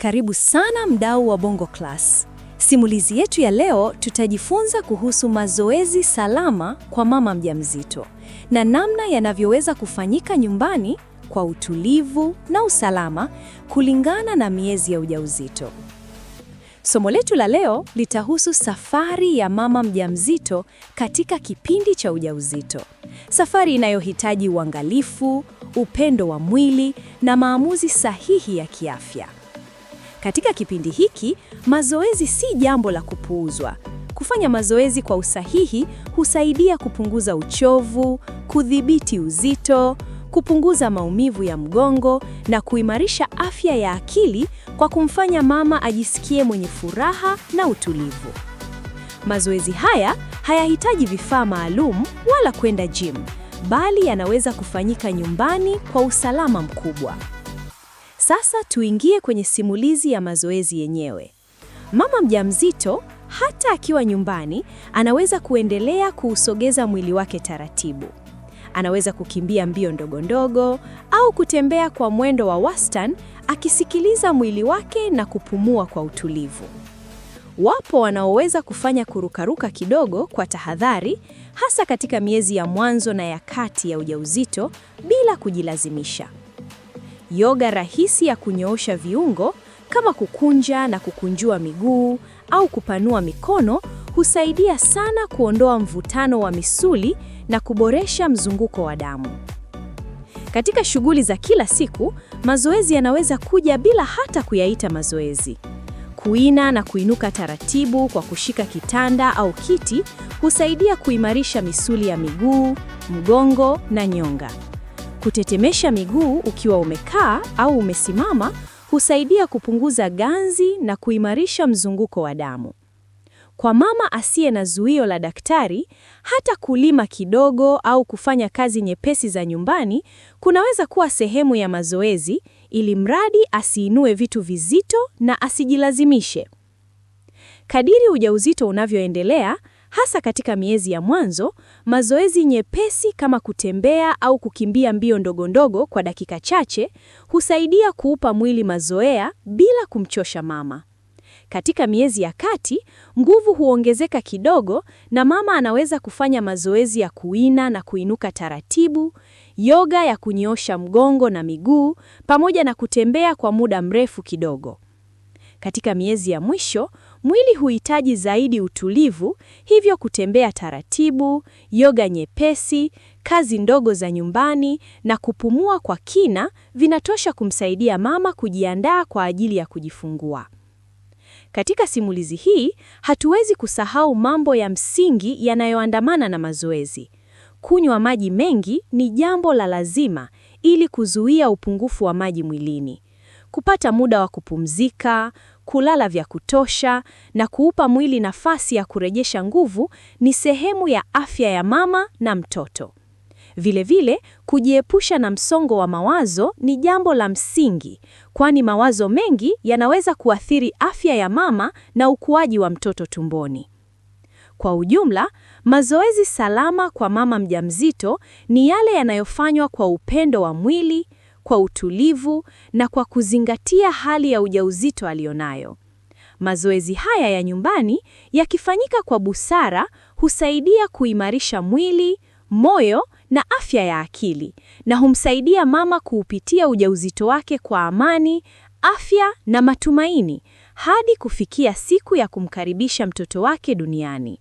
Karibu sana mdau wa Bongo Class. Simulizi yetu ya leo tutajifunza kuhusu mazoezi salama kwa mama mjamzito na namna yanavyoweza kufanyika nyumbani kwa utulivu na usalama kulingana na miezi ya ujauzito. Somo letu la leo litahusu safari ya mama mjamzito katika kipindi cha ujauzito. Safari inayohitaji uangalifu, upendo wa mwili na maamuzi sahihi ya kiafya. Katika kipindi hiki, mazoezi si jambo la kupuuzwa. Kufanya mazoezi kwa usahihi husaidia kupunguza uchovu, kudhibiti uzito, kupunguza maumivu ya mgongo na kuimarisha afya ya akili kwa kumfanya mama ajisikie mwenye furaha na utulivu. Mazoezi haya hayahitaji vifaa maalum wala kwenda gym, bali yanaweza kufanyika nyumbani kwa usalama mkubwa. Sasa tuingie kwenye simulizi ya mazoezi yenyewe. Mama mjamzito hata akiwa nyumbani anaweza kuendelea kuusogeza mwili wake taratibu. Anaweza kukimbia mbio ndogo ndogo au kutembea kwa mwendo wa wastani akisikiliza mwili wake na kupumua kwa utulivu. Wapo wanaoweza kufanya kurukaruka kidogo kwa tahadhari, hasa katika miezi ya mwanzo na ya kati ya ujauzito bila kujilazimisha. Yoga rahisi ya kunyoosha viungo kama kukunja na kukunjua miguu au kupanua mikono husaidia sana kuondoa mvutano wa misuli na kuboresha mzunguko wa damu. Katika shughuli za kila siku, mazoezi yanaweza kuja bila hata kuyaita mazoezi. Kuina na kuinuka taratibu kwa kushika kitanda au kiti husaidia kuimarisha misuli ya miguu, mgongo na nyonga. Kutetemesha miguu ukiwa umekaa au umesimama husaidia kupunguza ganzi na kuimarisha mzunguko wa damu. Kwa mama asiye na zuio la daktari, hata kulima kidogo au kufanya kazi nyepesi za nyumbani kunaweza kuwa sehemu ya mazoezi, ili mradi asiinue vitu vizito na asijilazimishe. Kadiri ujauzito unavyoendelea, hasa katika miezi ya mwanzo, mazoezi nyepesi kama kutembea au kukimbia mbio ndogo ndogo kwa dakika chache husaidia kuupa mwili mazoea bila kumchosha mama. Katika miezi ya kati, nguvu huongezeka kidogo na mama anaweza kufanya mazoezi ya kuina na kuinuka taratibu, yoga ya kunyoosha mgongo na miguu, pamoja na kutembea kwa muda mrefu kidogo. Katika miezi ya mwisho, mwili huhitaji zaidi utulivu, hivyo kutembea taratibu, yoga nyepesi, kazi ndogo za nyumbani na kupumua kwa kina vinatosha kumsaidia mama kujiandaa kwa ajili ya kujifungua. Katika simulizi hii, hatuwezi kusahau mambo ya msingi yanayoandamana na mazoezi. Kunywa maji mengi ni jambo la lazima ili kuzuia upungufu wa maji mwilini. Kupata muda wa kupumzika, kulala vya kutosha na kuupa mwili nafasi ya kurejesha nguvu ni sehemu ya afya ya mama na mtoto. Vilevile, kujiepusha na msongo wa mawazo ni jambo la msingi, kwani mawazo mengi yanaweza kuathiri afya ya mama na ukuaji wa mtoto tumboni. Kwa ujumla, mazoezi salama kwa mama mjamzito ni yale yanayofanywa kwa upendo wa mwili, kwa utulivu na kwa kuzingatia hali ya ujauzito alionayo. Mazoezi haya ya nyumbani yakifanyika kwa busara husaidia kuimarisha mwili, moyo na afya ya akili na humsaidia mama kuupitia ujauzito wake kwa amani, afya na matumaini hadi kufikia siku ya kumkaribisha mtoto wake duniani.